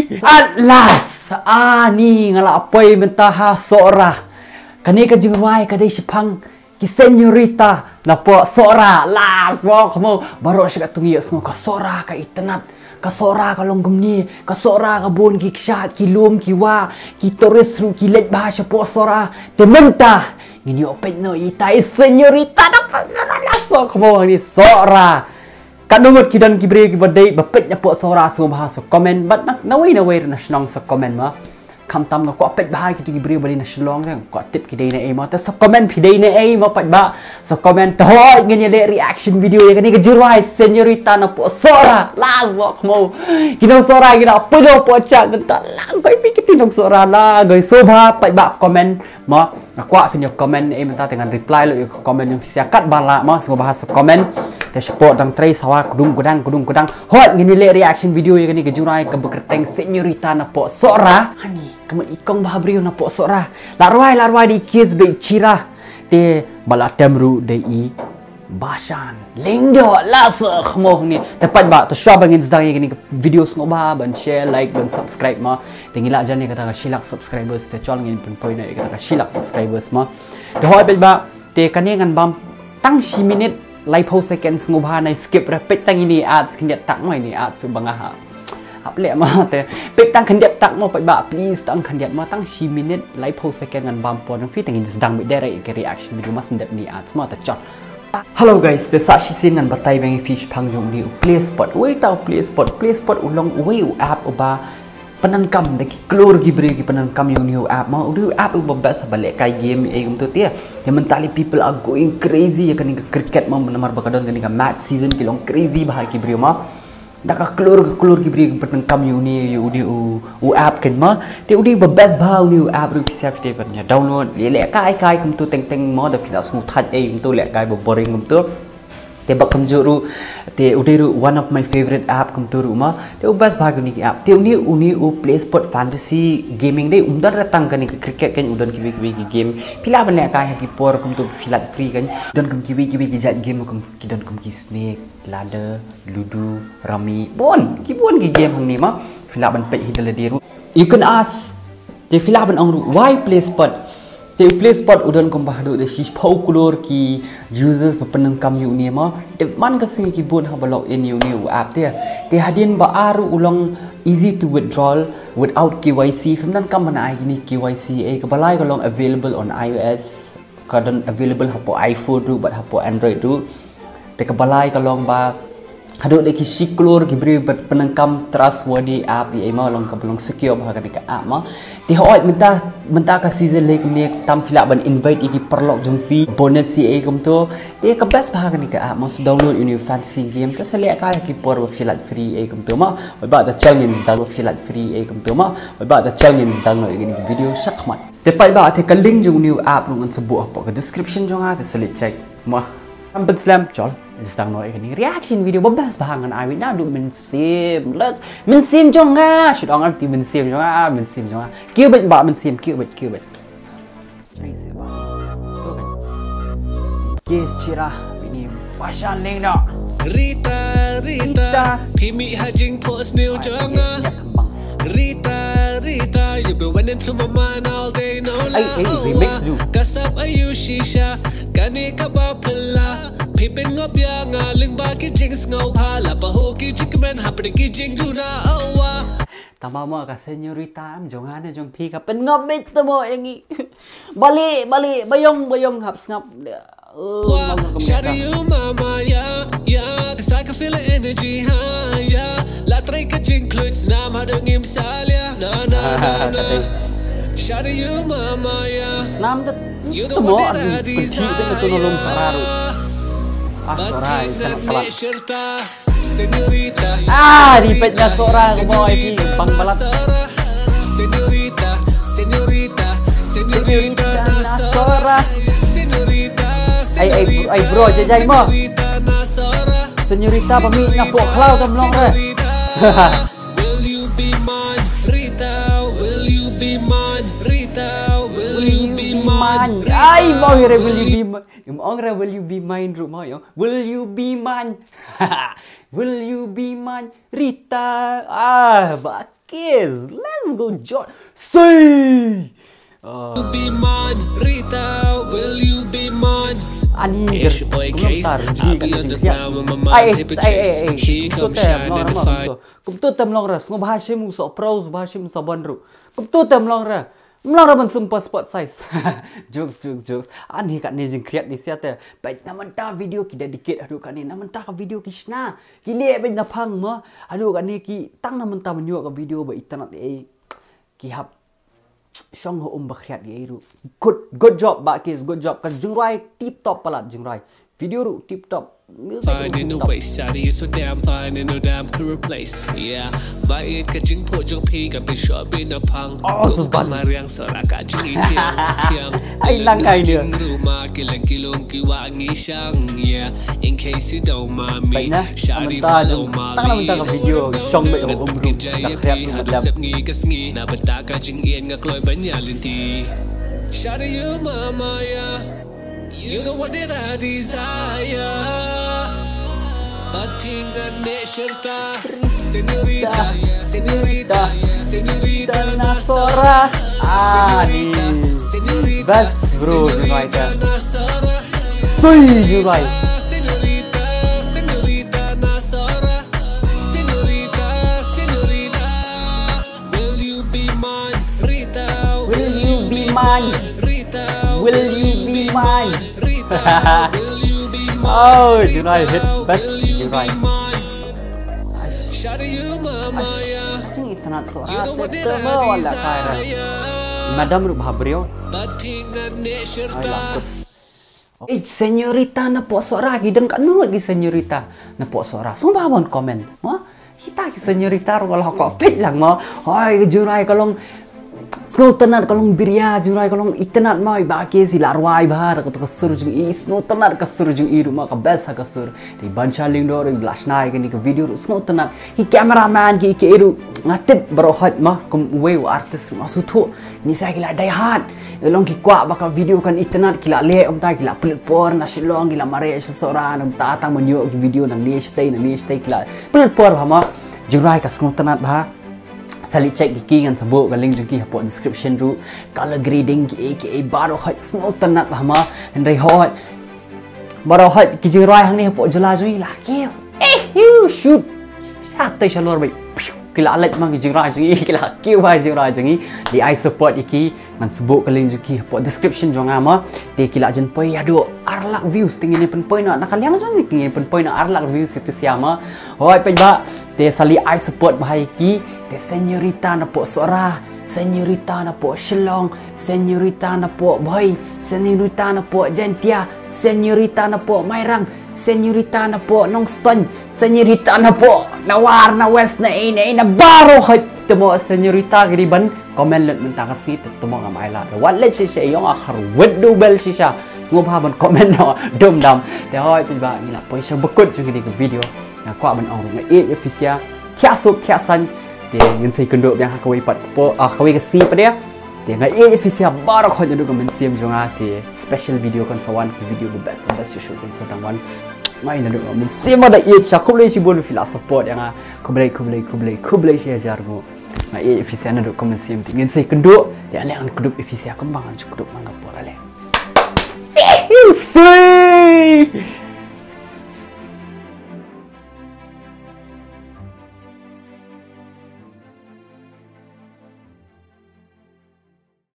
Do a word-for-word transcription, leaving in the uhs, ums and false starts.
At last, ani nga la poi mynta ha Sohra. Kane ka jingrwai ka dei shaphang ki senyorita na poh Sohra. La soh mo, baroh shi katto ngi ïohsngew ka Sohra ka itynnad. Ka Sohra ka long kumne, ka Sohra ka bun ki kshaid, ki lum, ki wah, ki tourist ruh ki leit bha sha poh Sohra. Te mynta ngin ïoh peit noh ïa ita i senyorita na poh Sohra. La soh mo, ni Sohra. Katno ngut ki don ki briew kiba dei ba peit na poh Sohra, sngewbha sa comment, bad na, nawei nawei na shnong sa comment mo. Khamtam nga kwah peit bha kito ki briew ba dei na Shillong, nga kwah tip ki dei na ei mo. Te sa comment phi dei na ei mo, peit bha sa comment. Te hooid ngin ïa leh reaction video ïa kane ka jingrwai senyorita na poh Sohra. La soh mo. Ki nong Sohra ki la poi noh poh chat mynta, la goi phi kiti nong Sohra, la goi, sngewbha peit bha comment. Mo, nga kwah phin ïa comment ei mynta te ngan reply lut ïa ka comment jong phi sha katba lah mo, sngewbha sa comment. Te shapoh dang trei sawa kdung kdang kdung kdang. Hooid ngin ïa leh reaction video ïa kane ka jingrwai kaba kyrteng Senyorita na poh Sohra. Hani, ka mut i kong bhabriew na poh Sohra. La rwai, la rwai da i Kiss bad i Chira. Te ba la tem ruh da i Bashan Lyngdoh. La soh mo ni. Te peit bha, to shuwa ba ngin sdang ïa kane ka video sngewbha ban share, like, ban subscribe mo. Te ngi la jan ïa kata ka shi lak subscribers, te chol ngin pynpoi noh ïa kata ka shi lak subscribers mo. Te hooid peit bha, te kane ngan bam tang shi minit laiphew second, sngewbha nai skip re, peit tang ine i ads khyndiat tak mo, ine i ads shu ba nga ha. Hap leh mo te. Peit tang khyndiat tak mo, peit bha, please, tang khyndiat mo, tang shi minit laiphew second ngan bam por jong phi, te ngin sdang beit direct ïa ka reaction video, mut shu dep ine i ads mo, te chol. Hello guys, te sa shisien ngan batai biang ïa phi shaphang jong une u Play Spot. Uei uta u Play Spot? Play Spot u long uwei u app uba pyndonkam da ki klur ki briew ki pyndonkam ïa une u app mo. Une u app uba best haba lehkai game ei kumto te. Ïa mynta lei people are going crazy ïa kane ka cricket mo, namar ba ka don kane ka match season, ki long crazy bha ki briew mo. Da ka klur ka klur ki briew ki pyndonkam ïa une, ïa une u, u app keiñ mo. Te une ba best bha une u app ruh, phi sngewbha te ban ïa download, leh, lehkai kai kumto teng teng mo, da phi la sngewthait ei kumto, lehkai ba boring kumto. Te ba kumjuh ruh, te u dei ruh one of my favorite app kumto ruh mo. Te u best bha une ki app. Te une, une u Play Sport Fantasy Gaming dei um don re tang kane ka cricket keiñ, u don kiwei kiwei ki game. Phi lah ban lehkai ha ki por kumto phi lait free keiñ. Don kum kiwei kiwei ki jait game kum ki don kum ki Snake, Ladder, Ludo, Rummy. Bun, ki bun ki game hangne mo. Phi lah ban peit hi da lade ruh. You can ask, te phi lah ban ong ruh, why Play Sport? Te u Play Sport u don kumba haduh da shiphew klur ki users ba pyndonkam ïa une mo. Te man ka sngi ki bun haba log in ïa une u app te. Te hadien ba ar ruh u long easy to withdraw without K Y C. Phim donkam ban ai kine K Y C ei. Kaba lai ka long available on iOS. Ka don available hapoh iPhone ruh bad hapoh Android ruh. Te kaba lai ka long ba haduh da ki shi klur ki briew ba pyndonkam, trustworthy app ïa ei mo, long kaba long secure bha kane ka app mo. Te hooid mynta, mynta ka season lei kumne, tam phi lah ban invite ïa ki paralok jong phi, bonus ïa ei kumto. Te ka best bha kane ka app mo, sa download ïa une u Fantasy Game, te sa lehkai ha ki por ba phi lait free ei kumto mo. Hooid bha, da chong ngin download, phi lait free ei kumto mo. Hooid bha, da chong ngin download ïa kane ka video shakhmat. Te peit bha, te ka link jong une u app ruh ngan sa buh hapoh ka description jong nga, te sa leit check mo. Kam pynslem, chol. Sdang noh ïa kane reaction video ba best bha ngan ai wei naduh mynsiem. Let's, mynsiem jong nga. Shit, ong ti mynsiem jong nga, mynsiem jong nga. Kiew beit bha mynsiem, kiew beit, kiew beit. Chai se bha. Kiew beit. Kiss Chira, ini Bashan Lyngdoh. Rita, Rita, Rita. Phi mih ha jingphohsniew jong nga. Rita, Rita, you've been running through my mind all day, no lie. Ai, ai, remix du. Ka sap aïu shisha, kane kaba phylla. Phi pynngop ïa nga lyngba ki jingsngewbha, la pahuh ki jingkmen hapdeng ki jingduna, oh, wa. Tangba mo ka senyorita em jong nga ne jong phi ka pynngop beit te mo ïa ngi. Balei, balei, baïong, baïong hap sngap. Oh, wa, mama ka shari mita. You mama, ya, ya, 'cause I can feel the energy, ha, ya. La trei ka jingkhluit snam haduh ngim salia. Na, na, na, na. Shari you mama, ya. Snam da. You the one that I desire. Te mo, pynthi beit na tu na lum Sohra ruh. Ah, Sohra, kan kalat. Señorita. Ah, ri peit na Sohra ka mo ai phi bang balat. Señorita, señorita, señorita na Sohra. Señorita, ai, ai, ai, bro, jajai mo. Señorita na Sohra. Señorita ba mih na poh khlaw tam long re. Señorita. Will you be mine, Rita? Will you be mine, Rita? Will you be mine, Rita? Ai, mo re, will you be mine? Im ong re, will you be mine ruh mo, yo. Will you be mine? Will you be mine, Rita? Ah, ba Kiss. Let's go, John. Say. Be mine, Rita, will you be mine? Ani It's your boy Case, I'll be on the ground with my mind paper chase. She come shine in the fire. Kumto tem long ra, sngewbha shim u soh pro, sngewbha shim u soh ban ruh. Kumto tem long ra. Mlong ra ban sum passport size. Jokes, jokes, jokes. Ani katne jingkhriat ni sia te. Bad na mynta video ki dedicate haduh katne, na mynta ka video ki shna. Ki leh bad na phang mo. Haduh katne ki tang na mynta ban ïoh ka video ba itynnad ei. Ki hap shong ha um ba khriat ei ruh. Good, good job Bah Case, good job. Ka jingrwai tip top palat jingrwai. Video ruh tip top. Music ruh tip top. Fine in a way, sorry, you so damn fine in a damn cool place. Yeah, ba it ka jingphoh jong phi ka phi shop in a pang. Awesome. Kum ka mariang sora ka jing i tiang tiang. Ai lang kai dia. Jing ruma ki lang ki lung ki wa ngi shang. Yeah, in case you don't mind me. Baik na. Shari follow ma. Tang na mynta ka video shong bad ka um ruh. Ka khriat ruh madam. Sep ngi ka sngi na bynta ka jing in nga kloi ban ïa lynti. Shari you mama yeah. You know what did I desire? But phi ngan meh shirta. Señorita, señorita, señorita na sora. Ah, ni best bro, jingrwai ta. Sui jingrwai. Señorita, señorita na sora. Señorita, señorita. Will you be mine, Rita? Will you be mine? Rita, will you be mine? Rita, will you be mine? Oh, jingrwai hit best jingrwai. Shut you mama yeah. Jing itynnad sora te kama wala kaira. Madam ruh bha briew. But phi ngan meh shirta. Ai, señorita na poh sora, ki don katno ki señorita na poh sora. Sngewbha ban comment mo. Kita ki señorita ruh la ko peit lang mo. Hoi, ka jingrwai ka long sngewtynnad, ka long biria, jingrwai ka long itynnad mo. Bah Case i la rwai bha da kato ka sur jong i, sngewtynnad ka sur jong i ruh mo, ka best ha ka sur. Te Bansha Lyngdoh ruh i la shna ïa kane ka video ruh sngewtynnad. Ki cameraman ki, ki ruh nga tip baroh hot mo, kum uwei u artist ruh nga sngewthuh. Ngi sa ki la die hard. Ka long ki kwah ba ka video kan itynnad, ki la leh kumta, ki la pynlut por na Shillong, ki la mareh sha Sohra, na kumta tang ban ïoh ki video nangne shatei nangne shatei, ki la pynlut por bha mo. Jingrwai ka sngewtynnad bha. Sa leit check ïa ki, ngan sa buh ka link jong ki hapoh description ruh. Color grading kiei kiei baroh hot sngewtynnad bha mo. Hynrei hot baroh hot ki jingrwai hangne hapoh jylla jong ngi la kiew. Eh, hiu, shoot. Shatei shalor bha. Ki la leit ma ki jingrwai jong ngi, ki la kiew bha jingrwai jong ngi. Dei ai support ïa ki, ngan sa buh ka link jong ki hapoh description jong nga mo. Te ki la jan poi haduh ar lak views, te ngin ïa pynpoi noh na ka liang jong ngi, te ngin ïa pynpoi noh ar lak views ïa te sha mo. Hoi peit bha, te sa leit ai support bha ïa ki, te señorita na poh Sohra, señorita na poh Shillong, señorita na poh Bhoi, señorita na poh Jaintia, señorita na poh Mairang, señorita na poh Nongstoiñ, señorita na poh, na War, na West, na ei, na ei, na baroh hot. Te mo señorita ki dei ban comment lut mynta ka sngi, te mo ngam ai lad. Wat leit shisha ïong a kharwit dubel shisha. Sngewbha ban comment noh dum dam. Te hoi peit bha, ngi la poi sha bakut jong kane ka video. Nga kwah ban ong ruh nga ïeit ïa phi sha. Thiah suk thiah saiñ. Te ngin sa ïakynduh biang ha kawei pat ka por, ah, kawei ka sngi pat de. Te nga ïeit ïa phi sha baroh hot naduh ka mynsiem jong nga, te special video kan sa wan, ka video the best, the best show kan sa dang wan. Nga ïeit naduh ka mynsiem, nga da ïeit sha, khublei shibun phi la support ïa nga. Khublei, khublei, khublei, khublei shi hajar nguh. Nga ïeit ïa phi sha naduh ka mynsiem, te ngin sa ïakynduh, te ale ngan kdup ïa phi sha kumba ngan shu kdup man ka por ale. Sweet.